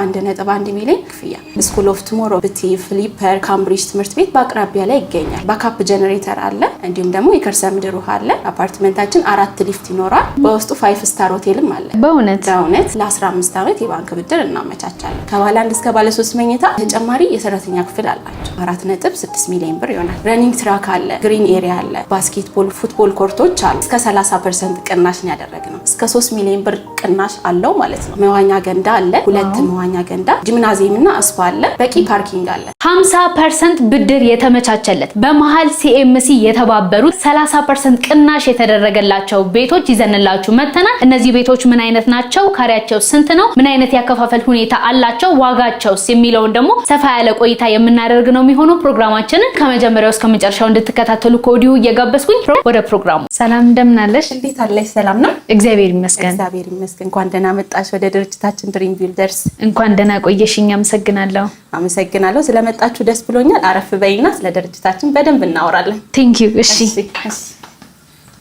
በ1.1 ሚሊዮን ክፍያ። School of Tomorrow ብቲ፣ ፍሊፐር፣ ካምብሪጅ ትምህርት ቤት በአቅራቢያ ላይ ይገኛል። Backup generator አለ። እንዲሁም ደግሞ የከርሰ ምድር ውሃ አለ። አፓርትመንታችን አራት ሊፍት ይኖራል። በውስጡ five star ሆቴልም አለ። በእውነት? በእውነት። ለ15 ዓመት የባንክ ብድር እናመቻቻለን። ከባለ አንድ እስከ ባለ ሶስት መኝታ ተጨማሪ የሰራተኛ ክፍል አላቸው። 4.6 ሚሊዮን ብር ይሆናል። Running track አለ፣ green area አለ፣ basketball፣ football court ኦች አሉ። እስከ 30% ቅናሽ ነው ያደረግነው። እስከ 3 ሚሊዮን ብር ቅናሽ አለው ማለት ነው። መዋኛ ገንዳ አለ፣ ሁለት መዋኛ ገንዳ፣ ጂምናዚየም እና spa አለ። በቂ parking አለ። 50% ብድር የተመቻቸለት፣ በመሀል ሲኤምሲ የተባበሩት 30% ቅናሽ የተደረገላቸው ቤቶች ይዘንላችሁ መተናል። እነዚህ ቤቶች ምን አይነት ናቸው? ካሬያቸው ስንት ነው? ምን አይነት ያከፋፈል ሁኔታ አላቸው? ዋጋቸውስ የሚለውን ደግሞ ሰፋ ያለ ቆይታ የምናደርግ ነው የሚሆነው። ፕሮግራማችንን ከመጀመሪያው እስከ መጨረሻው እንድትከታተሉ ከወዲሁ እየጋበዝኩኝ ወደ ፕሮግራሙ። ሰላም፣ እንደምን አለሽ? እንዴት አለሽ? ሰላም ነው? እግዚአብሔር ይመስገን። እግዚአብሔር ይመስገን። እንኳን ደህና መጣሽ ወደ ድርጅታችን ድሪም ቢልደርስ። እንኳን ደህና ቆየሽኝ። አመሰግናለሁ። አመሰግናለሁ። ስለመጣችሁ ደስ ብሎኛል። አረፍ በይና ስለ ድርጅታችን በደንብ እናወራለን። Thank you። እሺ።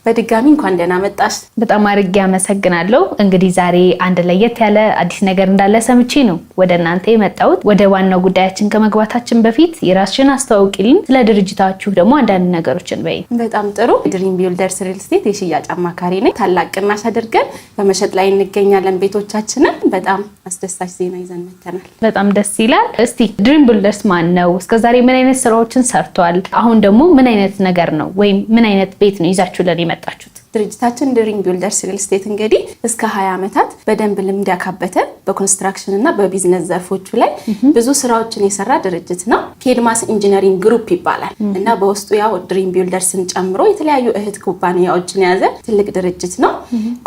በድጋሚ እንኳን ደህና መጣሽ። በጣም አድርጌ አመሰግናለሁ። እንግዲህ ዛሬ አንድ ለየት ያለ አዲስ ነገር እንዳለ ሰምቼ ነው ወደ እናንተ የመጣሁት። ወደ ዋናው ጉዳያችን ከመግባታችን በፊት የራስሽን አስተዋውቂልኝ፣ ስለ ድርጅታችሁ ደግሞ አንዳንድ ነገሮችን በይ። በጣም ጥሩ። ድሪም ቢልደርስ ሪል ስቴት የሽያጭ አማካሪ ነኝ። ታላቅ ቅናሽ አድርገን በመሸጥ ላይ እንገኛለን ቤቶቻችንን። በጣም አስደሳች ዜና ይዘን መተናል። በጣም ደስ ይላል። እስቲ ድሪም ቢልደርስ ማን ነው? እስከዛሬ ምን አይነት ስራዎችን ሰርቷል? አሁን ደግሞ ምን አይነት ነገር ነው ወይም ምን አይነት ቤት ነው ይዛችሁልን የመጣችሁት? ድርጅታችን ድሪም ቢልደርስ ሪል ስቴት እንግዲህ እስከ 20 ዓመታት በደንብ ልምድ ያካበተ፣ በ construction እና በቢዝነስ ዘርፎቹ ላይ ብዙ ስራዎችን የሰራ ድርጅት ነው። ኬድማስ ኢንጂነሪንግ ግሩፕ ይባላል እና በውስጡ ያው ድሪም ቢልደርስን ጨምሮ የተለያዩ እህት ኩባንያዎችን የያዘ ትልቅ ድርጅት ነው።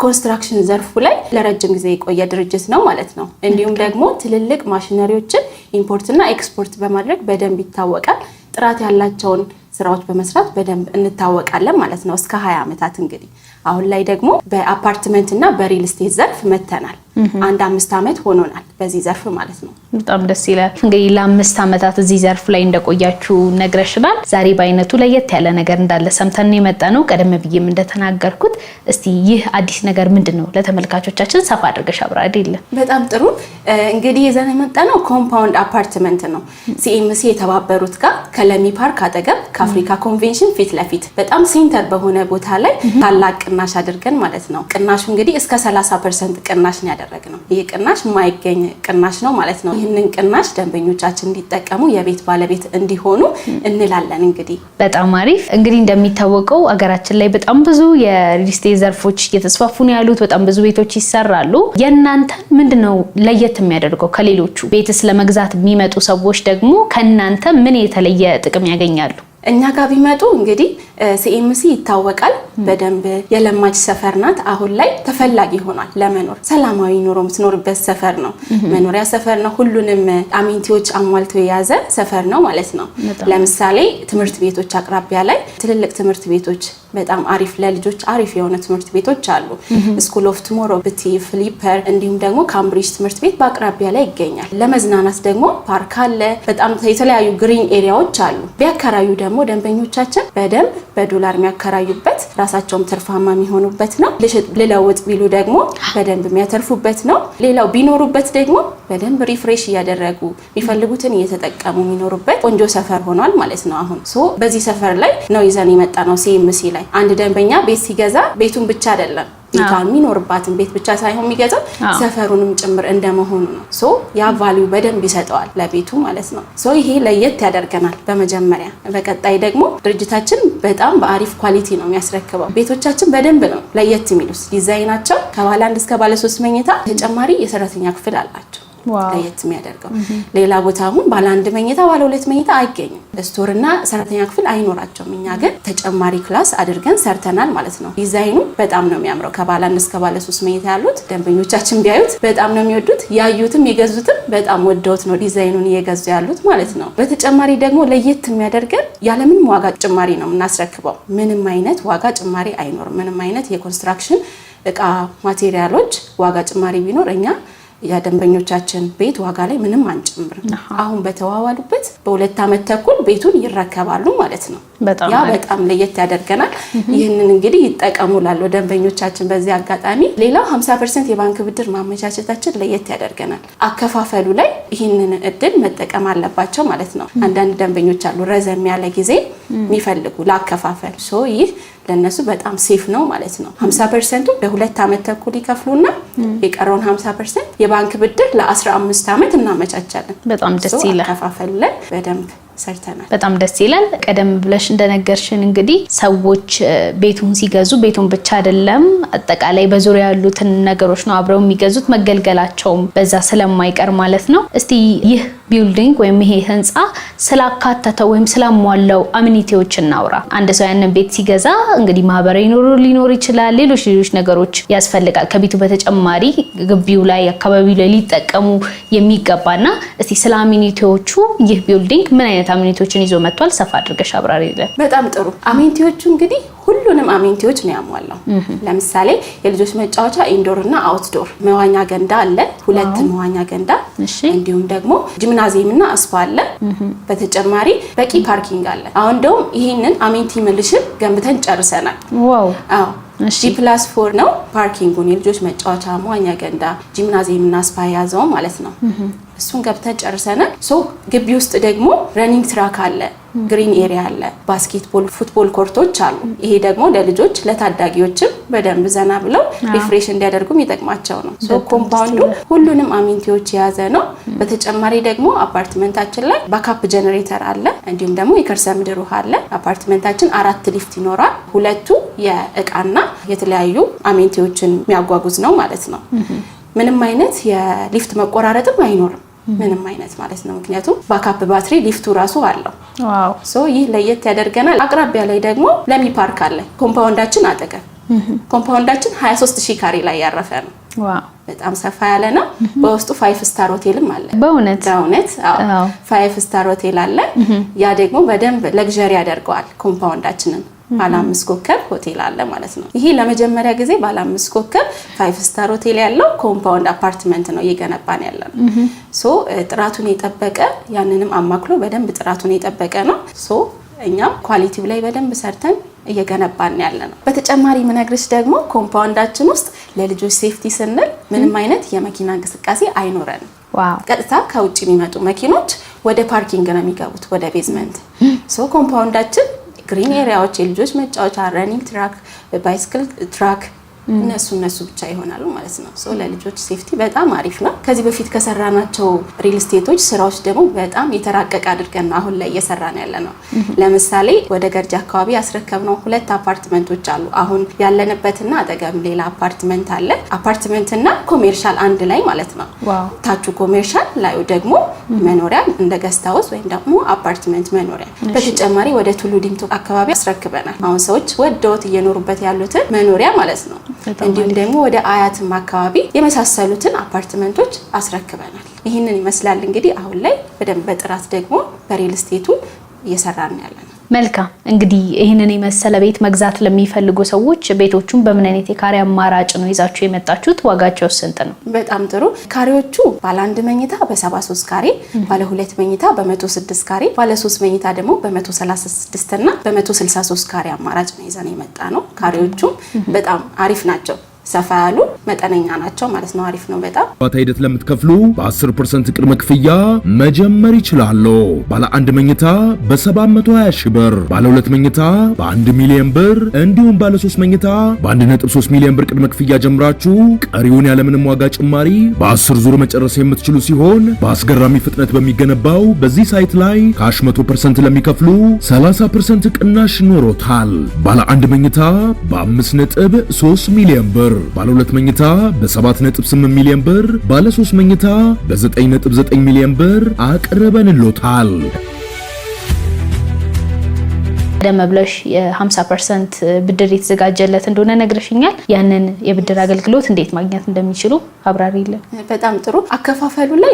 Construction ዘርፉ ላይ ለረጅም ጊዜ የቆየ ድርጅት ነው ማለት ነው። እንዲሁም ደግሞ ትልልቅ ማሽነሪዎችን import እና ኤክስፖርት በማድረግ በደንብ ይታወቃል። ጥራት ያላቸውን ስራዎች በመስራት በደንብ እንታወቃለን ማለት ነው። እስከ 20 ዓመታት እንግዲህ አሁን ላይ ደግሞ በአፓርትመንት እና በሪል ስቴት ዘርፍ መተናል። አንድ 5 ዓመት ሆኖናል በዚህ ዘርፍ ማለት ነው። በጣም ደስ ይላል። እንግዲህ ለ5 ዓመታት እዚህ ዘርፍ ላይ እንደቆያችሁ ነግረሽናል። ዛሬ በአይነቱ ለየት ያለ ነገር እንዳለ ሰምተን የመጣ ነው። ቀደም ብዬም እንደተናገርኩት እስቲ ይህ አዲስ ነገር ምንድን ነው? ለተመልካቾቻችን ሰፋ አድርገሽ አብራሪልን። በጣም ጥሩ። እንግዲህ ይዘን የመጣነው compound apartment ነው። ሲኤምሲ የተባበሩት ጋር፣ ከለሚ ፓርክ አጠገብ፣ ከአፍሪካ ኮንቬንሽን ፊት ለፊት በጣም center በሆነ ቦታ ላይ ታላቅ ቅናሽ አድርገን ማለት ነው። ቅናሹ እንግዲህ እስከ 30% ቅናሽ ነው ያደረግነው። ይህ ቅናሽ የማይገኝ ቅናሽ ነው ማለት ነው። ይህንን ቅናሽ ደንበኞቻችን እንዲጠቀሙ፣ የቤት ባለቤት እንዲሆኑ እንላለን። እንግዲህ በጣም አሪፍ። እንግዲህ እንደሚታወቀው አገራችን ላይ በጣም ብዙ የሪል ስቴት ዘርፎች እየተስፋፉ ነው ያሉት። በጣም ብዙ ቤቶች ይሰራሉ። የእናንተን ምንድን ነው ለየት የሚያደርገው ከሌሎቹ? ቤትስ ለመግዛት የሚመጡ ሰዎች ደግሞ ከእናንተ ምን የተለየ ጥቅም ያገኛሉ? እኛ ጋር ቢመጡ እንግዲህ ሲኤምሲ ይታወቃል። በደንብ የለማች ሰፈር ናት። አሁን ላይ ተፈላጊ ሆኗል ለመኖር። ሰላማዊ ኑሮ የምትኖርበት ሰፈር ነው። መኖሪያ ሰፈር ነው። ሁሉንም amenity ዎች አሟልቶ የያዘ ሰፈር ነው ማለት ነው። ለምሳሌ ትምህርት ቤቶች አቅራቢያ ላይ ትልልቅ ትምህርት ቤቶች፣ በጣም አሪፍ፣ ለልጆች አሪፍ የሆነ ትምህርት ቤቶች አሉ። School of Tomorrow ብቲ፣ ፍሊፐር እንዲሁም ደግሞ ካምብሪጅ ትምህርት ቤት በአቅራቢያ ላይ ይገኛል። ለመዝናናት ደግሞ ፓርክ አለ። በጣም የተለያዩ green area ዎች አሉ። ቢያከራዩ ደግሞ ደንበኞቻችን በደንብ በዶላር የሚያከራዩበት፣ ራሳቸውም ትርፋማ የሚሆኑበት ነው። ልለውጥ ቢሉ ደግሞ በደንብ የሚያተርፉበት ነው። ሌላው ቢኖሩበት ደግሞ በደንብ refresh እያደረጉ፣ የሚፈልጉትን እየተጠቀሙ የሚኖሩበት ቆንጆ ሰፈር ሆኗል ማለት ነው። አሁን so በዚህ ሰፈር ላይ ነው ይዘን የመጣነው። ሲኤምሲ ላይ አንድ ደንበኛ ቤት ሲገዛ ቤቱን ብቻ አይደለም፣ ቤቷ የሚኖርባትን ቤት ብቻ ሳይሆን የሚገዛው ሰፈሩንም ጭምር እንደመሆኑ ነው። So ያ value በደንብ ይሰጠዋል ለቤቱ ማለት ነው። So ይሄ ለየት ያደርገናል በመጀመሪያ። በቀጣይ ደግሞ ድርጅታችን በጣም በአሪፍ quality ነው የሚያስረክበው። ቤቶቻችን በደንብ ነው ለየት የሚሉት ዲዛይናቸው። ከባለ አንድ እስከ ባለ ሶስት መኝታ ተጨማሪ የሰራተኛ ክፍል አላቸው። ለየት የሚያደርገው ሌላ ቦታ አሁን ባለ አንድ መኝታ፣ ባለ ሁለት መኝታ አይገኝም። Store እና ሰራተኛ ክፍል አይኖራቸውም። እኛ ግን ተጨማሪ class አድርገን ሰርተናል ማለት ነው። ዲዛይኑ በጣም ነው የሚያምረው። ከባለ አንድ እስከ ባለ ሶስት መኝታ ያሉት ደንበኞቻችን ቢያዩት በጣም ነው የሚወዱት። ያዩትም የገዙትም በጣም ወደውት ነው ዲዛይኑን እየገዙ ያሉት ማለት ነው። በተጨማሪ ደግሞ ለየት የሚያደርገን ያለምንም ዋጋ ጭማሪ ነው የምናስረክበው። ምንም አይነት ዋጋ ጭማሪ አይኖርም። ምንም አይነት የ construction እቃ material ኦች ዋጋ ጭማሪ ቢኖር እኛ የደንበኞቻችን ቤት ዋጋ ላይ ምንም አንጨምርም። አሁን በተዋዋሉበት በ2 ዓመት ተኩል ቤቱን ይረከባሉ ማለት ነው። ያ በጣም ለየት ያደርገናል። ይህንን እንግዲህ ይጠቀሙ ላለው ደንበኞቻችን በዚህ አጋጣሚ። ሌላው 50% የባንክ ብድር ማመቻቸታችን ለየት ያደርገናል። አከፋፈሉ ላይ ይህንን እድል መጠቀም አለባቸው ማለት ነው። አንዳንድ ደንበኞች አሉ ረዘም ያለ ጊዜ የሚፈልጉ ለአከፋፈል፣ so ይህ ለእነሱ በጣም safe ነው ማለት ነው። 50%ቱ በ2 ዓመት ተኩል ይከፍሉና የቀረውን 50% የባንክ ብድር ለ15 ዓመት እናመቻቻለን። በጣም ደስ ይላል። አከፋፈሉ ላይ በደንብ ሰርተናል። በጣም ደስ ይላል። ቀደም ብለሽ እንደነገርሽን እንግዲህ ሰዎች ቤቱን ሲገዙ ቤቱን ብቻ አይደለም፣ አጠቃላይ በዙሪያ ያሉትን ነገሮች ነው አብረው የሚገዙት፣ መገልገላቸውም በዛ ስለማይቀር ማለት ነው። እስቲ ይህ building ወይም ይሄ ህንፃ ስላካተተው ወይም ስላሟላው amenity ዎች እናውራ። አንድ ሰው ያንን ቤት ሲገዛ እንግዲህ ማህበራዊ ኑሮ ሊኖር ይችላል፣ ሌሎች ሌሎች ነገሮች ያስፈልጋል። ከቤቱ በተጨማሪ ግቢው ላይ፣ አካባቢው ላይ ሊጠቀሙ የሚገባና እስቲ ስለ amenity ዎቹ ይህ building ምን አይነት amenity ዎችን ይዞ መጥቷል? ሰፋ አድርገሽ አብራሪልን። በጣም ጥሩ። Amenity ዎቹ እንግዲህ ሁሉንም amenity ዎች ነው ያሟላው። ለምሳሌ የልጆች መጫወቻ indoor እና outdoor፣ መዋኛ ገንዳ አለ፣ ሁለት መዋኛ ገንዳ፣ እንዲሁም ደግሞ ጂምናዚየም እና spa አለ። በተጨማሪ በቂ parking አለ። አሁን እንደውም ይህንን amenity ምልሽን ገንብተን ጨርሰናል። አዎ፣ G+4 ነው parking ኡን፣ የልጆች መጫወቻ፣ መዋኛ ገንዳ፣ ጂምናዚየም እና spa የያዘው ማለት ነው። እሱን ገብተን ጨርሰናል። So ግቢ ውስጥ ደግሞ running track አለ፣ green area አለ፣ basketball፣ football court ኦች አሉ። ይሄ ደግሞ ለልጆች ለታዳጊዎችም በደንብ ዘና ብለው refresh እንዲያደርጉም ይጠቅማቸው ነው። So compound ኡ ሁሉንም amenity ዎች የያዘ ነው። በተጨማሪ ደግሞ አፓርትመንታችን ላይ backup generator አለ፣ እንዲሁም ደግሞ የከርሰ ምድር ውሃ አለ። አፓርትመንታችን አራት ሊፍት ይኖራል። ሁለቱ የእቃና የተለያዩ amenity ዎችን የሚያጓጉዝ ነው ማለት ነው። ምንም አይነት የሊፍት መቆራረጥም አይኖርም። ምንም አይነት ማለት ነው። ምክንያቱም backup battery ሊፍቱ ራሱ አለው። So ይህ ለየት ያደርገናል። አቅራቢያ ላይ ደግሞ ለሚ ፓርክ አለ compound ኣችን አጠገብ። Compound ኣችን 23 ሺህ ካሬ ላይ ያረፈ ነው። በጣም ሰፋ ያለ ነው። በውስጡ five star ሆቴልም አለ። በእውነት? በእውነት፣ five star ሆቴል አለ። ያ ደግሞ በደንብ luxury ያደርገዋል compound ኣችንን። ባለ አምስት ኮከብ ሆቴል አለ ማለት ነው። ይሄ ለመጀመሪያ ጊዜ ባለ አምስት ኮከብ five star ሆቴል ያለው compound አፓርትመንት ነው እየገነባን ያለ ነው። So ጥራቱን የጠበቀ፣ ያንንም አማክሎ በደንብ ጥራቱን የጠበቀ ነው። So እኛም quality ው ላይ በደንብ ሰርተን እየገነባን ያለ ነው። በተጨማሪ ምነግርሽ ደግሞ compound ኣችን ውስጥ ለልጆች safety ስንል ምንም አይነት የመኪና እንቅስቃሴ አይኖረንም። ቀጥታ ከውጭ የሚመጡ መኪኖች ወደ parking ነው የሚገቡት፣ ወደ basement። So compound ኣችን green area ዎች፣ የልጆች መጫወቻ፣ running track፣ bicycle track እነሱ እነሱ ብቻ ይሆናሉ ማለት ነው። So ለልጆች safety በጣም አሪፍ ነው። ከዚህ በፊት ከሰራናቸው ሪል ስቴቶች ስራዎች ደግሞ በጣም የተራቀቀ አድርገን ነው አሁን ላይ እየሰራን ያለ ነው። ለምሳሌ ወደ ገርጂ አካባቢ ያስረከብነው ሁለት አፓርትመንቶች አሉ። አሁን ያለንበትና አጠገብ ሌላ አፓርትመንት አለ። አፓርትመንትና commercial አንድ ላይ ማለት ነው። ታቹ commercial፣ ላዩ ደግሞ መኖሪያ እንደ guest house ወይም ደግሞ አፓርትመንት መኖሪያ። በተጨማሪ ወደ ቱሉ ዲምቱ አካባቢ አስረክበናል። አሁን ሰዎች ወደውት እየኖሩበት ያሉትን መኖሪያ ማለት ነው። እንዲሁም ደግሞ ወደ አያትም አካባቢ የመሳሰሉትን አፓርትመንቶች አስረክበናል። ይህንን ይመስላል እንግዲህ አሁን ላይ በደንብ በጥራት ደግሞ በሪል ስቴቱ እየሰራን ያለ ነው። መልካም፣ እንግዲህ ይህንን የመሰለ ቤት መግዛት ለሚፈልጉ ሰዎች ቤቶቹን በምን አይነት የካሬ አማራጭ ነው ይዛችሁ የመጣችሁት? ዋጋቸው ስንት ነው? በጣም ጥሩ። ካሬዎቹ ባለ አንድ መኝታ በ73 ካሬ፣ ባለ ሁለት መኝታ በ106 ካሬ፣ ባለ ሶስት መኝታ ደግሞ በ136 እና በ163 ካሬ አማራጭ ነው ይዘን የመጣ ነው። ካሬዎቹም በጣም አሪፍ ናቸው። ሰፋ ያሉ መጠነኛ ናቸው ማለት ነው። አሪፍ ነው በጣም። ግንባታ ሂደት ለምትከፍሉ በ10% ቅድመ ክፍያ መጀመር ይችላሉ። ባለ አንድ መኝታ በ720 ሺህ ብር፣ ባለ ሁለት መኝታ በ1 ሚሊዮን ብር እንዲሁም ባለ ሶስት መኝታ በ1.3 ሚሊዮን ብር ቅድመ ክፍያ ጀምራችሁ ቀሪውን ያለምንም ዋጋ ጭማሪ በ10 ዙር መጨረስ የምትችሉ ሲሆን በአስገራሚ ፍጥነት በሚገነባው በዚህ site ላይ cash 100% ለሚከፍሉ 30% ቅናሽ ኖሮታል። ባለ አንድ መኝታ በ5.3 ሚሊዮን ብር፣ ባለ ሁለት መኝታ በ7.8 ሚሊዮን ብር፣ ባለ ሶስት መኝታ በ9.9 ሚሊዮን ብር አቅርበንሎታል። ቀደም ብለሽ የ50% ብድር የተዘጋጀለት እንደሆነ ነግረሽኛል። ያንን የብድር አገልግሎት እንዴት ማግኘት እንደሚችሉ አብራሪልን። በጣም ጥሩ። አከፋፈሉ ላይ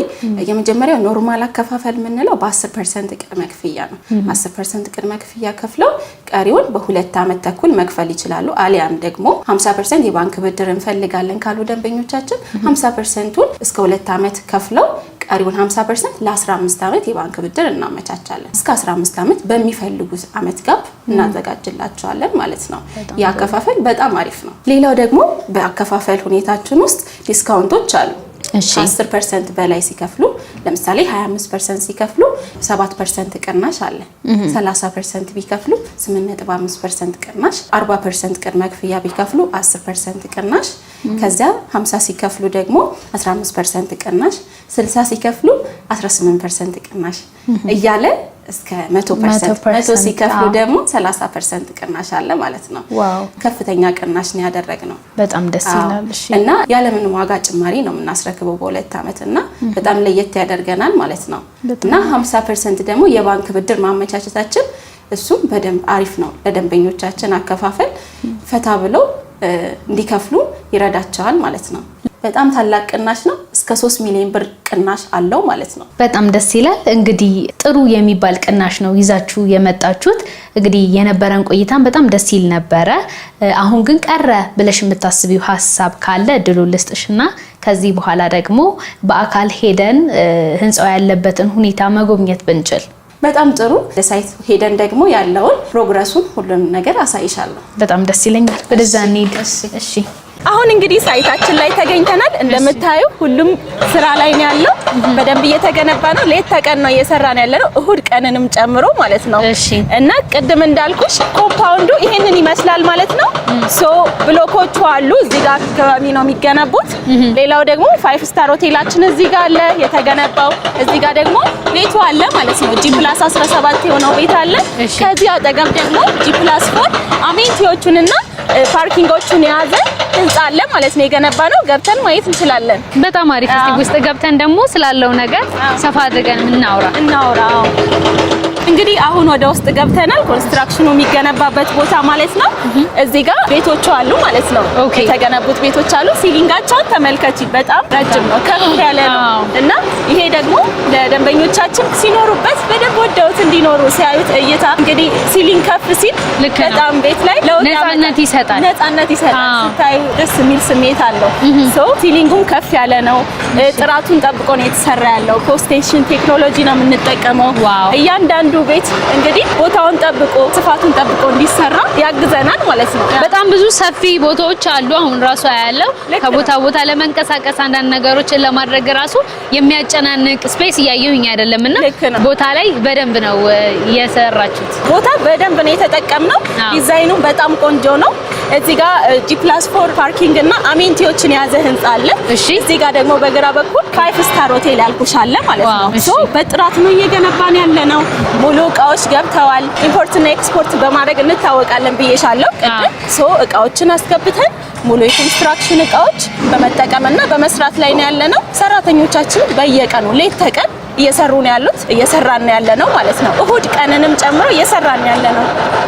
የመጀመሪያው normal አከፋፈል የምንለው በ10% ቅድመ ክፍያ ነው። 10% ቅድመ ክፍያ ከፍለው ቀሪውን በ2 ዓመት ተኩል መክፈል ይችላሉ። አሊያም ደግሞ 50% የባንክ ብድር እንፈልጋለን ካሉ ደንበኞቻችን 50%ቱን እስከ 2 ዓመት ከፍለው ቀሪውን 50% ለ15 ዓመት የባንክ ብድር እናመቻቻለን። እስከ 15 ዓመት በሚፈልጉት አመት gap እናዘጋጅላቸዋለን ማለት ነው። የአከፋፈል በጣም አሪፍ ነው። ሌላው ደግሞ በአከፋፈል ሁኔታችን ውስጥ discount ኦች አሉ። ከ10% በላይ ሲከፍሉ፣ ለምሳሌ 25% ሲከፍሉ 7% ቅናሽ አለ። 30% ቢከፍሉ 8.5% ቅናሽ፣ 40% ቅድመ ክፍያ ቢከፍሉ 10% ቅናሽ፣ ከዚያ 50 ሲከፍሉ ደግሞ 15% ቅናሽ፣ 60 ሲከፍሉ 18% ቅናሽ እያለ እስከ 100%፣ 100 ሲከፍሉ ደግሞ 30% ቅናሽ አለ ማለት ነው። ከፍተኛ ቅናሽ ነው ያደረግነው። በጣም ደስ ይላል። እና ያለምንም ዋጋ ጭማሪ ነው የምናስረክበው በ2 ዓመት እና በጣም ለየት ያደርገናል ማለት ነው። እና 50% ደግሞ የባንክ ብድር ማመቻቸታችን እሱም በደንብ አሪፍ ነው። ለደንበኞቻችን አከፋፈል ፈታ ብለው እንዲከፍሉ ይረዳቸዋል ማለት ነው። በጣም ታላቅ ቅናሽ ነው። እስከ 3 ሚሊዮን ብር ቅናሽ አለው ማለት ነው። በጣም ደስ ይላል። እንግዲህ ጥሩ የሚባል ቅናሽ ነው ይዛችሁ የመጣችሁት። እንግዲህ የነበረን ቆይታን በጣም ደስ ይል ነበረ። አሁን ግን ቀረ ብለሽ የምታስቢው ሀሳብ ካለ እድሉ ልስጥሽና ከዚህ በኋላ ደግሞ በአካል ሄደን ህንፃው ያለበትን ሁኔታ መጎብኘት ብንችል። በጣም ጥሩ። Site ሄደን ደግሞ ያለውን progress ኡን ሁሉንም ነገር አሳይሻለሁ። በጣም ደስ ይለኛል። ወደዛ እንሂድ። እሺ። አሁን እንግዲህ site ኣችን ላይ ተገኝተናል። እንደምታዩ ሁሉም ስራ ላይ ነው ያለው። በደንብ እየተገነባ ነው። ሌት ተቀን ነው እየሰራን ያለ ነው፣ እሁድ ቀንንም ጨምሮ ማለት ነው። እና ቅድም እንዳልኩሽ compound ኡ ይሄንን ይመስላል ማለት ነው። So ብሎኮቹ አሉ፣ እዚህ ጋር አካባቢ ነው የሚገነቡት። ሌላው ደግሞ five star ሆቴላችን እዚህ ጋር አለ የተገነባው። እዚህ ጋር ደግሞ ቤቱ አለ ማለት ነው። G+17 የሆነው ቤት አለ። ከዚህ አጠገብ ደግሞ G+4 amenity ዎቹንና parking ኦቹን የያዘ ህንጻ አለ ማለት ነው። የገነባ ነው፣ ገብተን ማየት እንችላለን። በጣም አሪፍ። እስቲ ውስጥ ገብተን ደግሞ ስላለው ነገር ሰፋ አድርገን እናውራ። እናውራ። እንግዲህ አሁን ወደ ውስጥ ገብተናል። Construction ኑ የሚገነባበት ቦታ ማለት ነው። እዚህ ጋር ቤቶቹ አሉ ማለት ነው። የተገነቡት ቤቶች አሉ። Ceiling ኣቸውን ተመልከቺ፣ በጣም ረጅም ነው፣ ከፍ ያለ ነው እና ይሄ ደግሞ ለደንበኞቻችን ሲኖሩበት በደንብ ወደውት እንዲኖሩ፣ ሲያዩት እይታ፣ እንግዲህ ceiling ከፍ ሲል በጣም ቤት ላይ ለውጥ ነፃነት ይሰጣል። ነፃነት ይሰጣል። ስታዩ ደስ የሚል ስሜት አለው። So ceiling ኡም ከፍ ያለ ነው። ጥራቱን ጠብቆ ነው የተሰራ ያለው። Post-tension technology ነው የምንጠቀመው። እያንዳንዱ ቤት እንግዲህ ቦታውን ጠብቆ፣ ስፋቱን ጠብቆ እንዲሰራ ያግዘናል ማለት ነው። በጣም ብዙ ሰፊ ቦታዎች አሉ። አሁን ራሱ ያለው ከቦታ ቦታ ለመንቀሳቀስ፣ አንዳንድ ነገሮችን ለማድረግ ራሱ የሚያጨናንቅ space እያየሁኝ አይደለም እና ቦታ ላይ በደንብ ነው የሰራችሁት። ቦታ በደንብ ነው የተጠቀምነው። ዲዛይኑ በጣም ቆንጆ ነው። እዚህ ጋር G+4 parking እና amenity ዎችን የያዘ ህንጻ አለ። እዚህ ጋር ደግሞ በግራ በኩል five star ሆቴል ያልኩሽ አለ ማለት ነው። So በጥራት ነው እየገነባን ያለ ነው። ሙሉ እቃዎች ገብተዋል። Import እና ኤክስፖርት በማድረግ እንታወቃለን ብዬሻለሁ ቅድም። So እቃዎችን አስገብተን ሙሉ የ construction እቃዎች በመጠቀምና በመስራት ላይ ነው ያለነው። ሰራተኞቻችን በየቀኑ ሌት ተቀን እየሰሩ ነው ያሉት፣ እየሰራን ነው ያለ ነው ማለት ነው። እሁድ ቀንንም ጨምሮ እየሰራን ያለ ነው።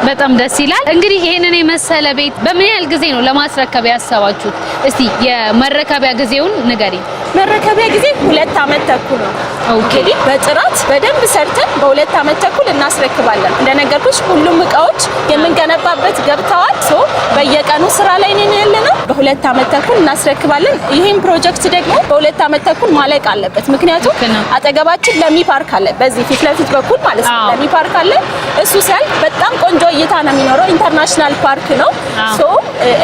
በጣም ደስ ይላል። እንግዲህ ይሄንን የመሰለ ቤት በምን ያህል ጊዜ ነው ለማስረከብ ያሰባችሁት? እስቲ የመረከቢያ ጊዜውን ንገሪኝ። መረከቢያ ጊዜ 2 አመት ተኩል ነው። እንግዲህ በጥራት በደንብ ሰርተን በ2 አመት ተኩል እናስረክባለን። እንደነገርኩሽ ሁሉም እቃዎች የምንገነባበት ገብተዋል። So በየቀኑ ስራ ላይ ነን ያለነው። በ2 አመት ተኩል እናስረክባለን። ይህም ፕሮጀክት ደግሞ በ2 አመት ተኩል ማለቅ አለበት። ምክንያቱም አጠገባችን ለሚ ፓርክ አለ፣ በዚህ ፊት ለፊት በኩል ማለት ነው። ለሚ ፓርክ አለ። እሱ ሲያልቅ በጣም ቆንጆ እይታ ነው የሚኖረው። International park ነው። So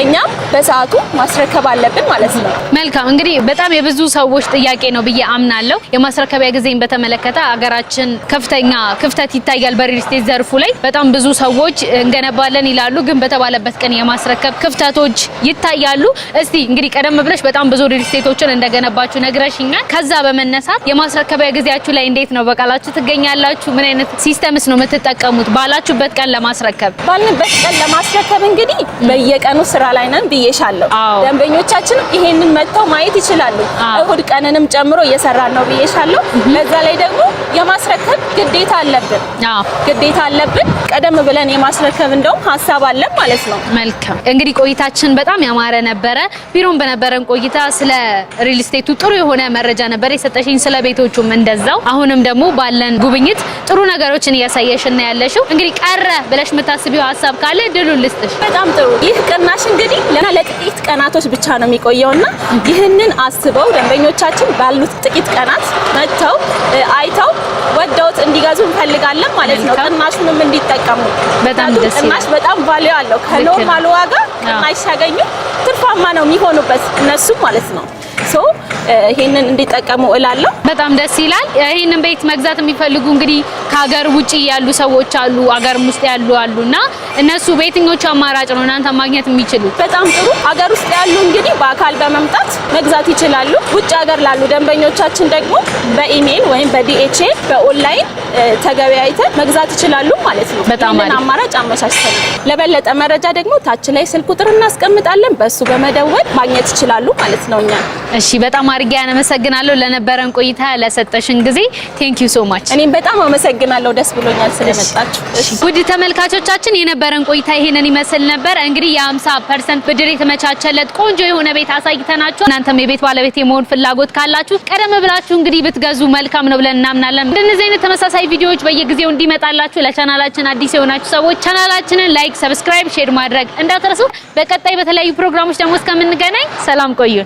እኛም በሰዓቱ ማስረከብ አለብን ማለት ነው። መልካም፣ እንግዲህ በጣም የብዙ ሰዎች ጥያቄ ነው ብዬ አምናለሁ። የማስረከቢያ ጊዜን በተመለከተ ሀገራችን ከፍተኛ ክፍተት ይታያል። በ real estate ዘርፉ ላይ በጣም ብዙ ሰዎች እንገነባለን ይላሉ፣ ግን በተባለበት ቀን የማስረከብ ክፍተቶች ይታያሉ። እስቲ እንግዲህ ቀደም ብለሽ በጣም ብዙ real estate ኦችን እንደገነባችሁ ነግረሽኛል። ከዛ በመነሳት የማስረከቢያ ጊዜያችሁ ላይ እንዴት ነው በቃላችሁ ትገኛላችሁ? ምን አይነት systems ነው የምትጠቀሙት ባላችሁበት ቀን ለማስረከብ? ባልንበት ቀን ለማስረከብ እንግዲህ በየቀኑ ስራ ላይ ነን ብዬሻለሁ። ደንበኞቻችንም ይሄንን መጥተው ማየት ይችላሉ። እሁድ ቀንንም ጨምሮ እየሰራን ነው ብዬሻለሁ። በዛ ላይ ደግሞ የማስረከብ ግዴታ አለብን። ግዴታ አለብን። ቀደም ብለን የማስረከብ እንደውም ሀሳብ አለን ማለት ነው። መልካም፣ እንግዲህ ቆይታችን በጣም ያማረ ነበረ። ቢሮን በነበረን ቆይታ ስለ ሪል ስቴቱ ጥሩ የሆነ መረጃ ነበር የሰጠሽኝ፣ ስለ ቤቶቹም እንደዛው። አሁንም ደግሞ ባለን ጉብኝት ጥሩ ነገሮችን እያሳየሽን ያለሽው። እንግዲህ ቀረ ብለሽ የምታስቢው ሀሳብ ካለ እድሉን ልስጥሽ። በጣም ጥሩ። ይህ ቅናሽ እንግዲህ ለጥቂት ቀናቶች ብቻ ነው የሚቆየውና ይህንን አስበው ደንበኞቻችን ባሉት ጥቂት ቀናት መጥተው አይተው ወደውት እንዲገዙ እንፈልጋለን ማለት ነው። ቅናሹንም እንዲጠቀሙ። በጣም ደስ ይላል። ቅናሽ በጣም value አለው። ከ normal ዋጋ ቅናሽ ሲያገኙ ትርፋማ ነው የሚሆኑበት እነሱም ማለት ነው። So ይሄንን እንዲጠቀሙ እላለሁ። በጣም ደስ ይላል። ይሄንን ቤት መግዛት የሚፈልጉ እንግዲህ ከሀገር ውጪ ያሉ ሰዎች አሉ፣ አገርም ውስጥ ያሉ አሉና እነሱ በየትኞቹ አማራጭ ነው እናንተ ማግኘት የሚችሉ? በጣም ጥሩ። አገር ውስጥ ያሉ እንግዲህ በአካል በመምጣት መግዛት ይችላሉ። ውጭ ሀገር ላሉ ደንበኞቻችን ደግሞ በኢሜይል ወይም በ DHL በ online ተገበያይተን መግዛት ይችላሉ ማለት ነው። በጣም ይህንን አማራጭ አመቻችተናል። ለበለጠ መረጃ ደግሞ ታች ላይ ስልክ ቁጥር እናስቀምጣለን። በሱ በመደወል ማግኘት ይችላሉ ማለት ነው እኛ። እሺ፣ በጣም አድርጌ አመሰግናለሁ ለነበረን ቆይታ፣ ለሰጠሽን ጊዜ፣ thank you so much። እኔም በጣም አመሰግናለሁ፣ ደስ ብሎኛል ስለመጣችሁ። ውድ ተመልካቾቻችን፣ የነበረን ቆይታ ይሄንን ይመስል ነበር። እንግዲህ የ50% ብድር የተመቻቸለት ቆንጆ የሆነ ቤት አሳይተናችሁ እናንተም የቤት ባለቤት የመሆን ፍላጎት ካላችሁ ቀደም ብላችሁ እንግዲህ ብትገዙ መልካም ነው ብለን እናምናለን። እንደነዚህ አይነት ተመሳሳይ ቪዲዮዎች በየጊዜው እንዲመጣላችሁ ለቻናላችን አዲስ የሆናችሁ ሰዎች ቻናላችንን like፣ subscribe፣ share ማድረግ እንዳትረሱ። በቀጣይ በተለያዩ ፕሮግራሞች ደግሞ እስከምንገናኝ ሰላም ቆዩን።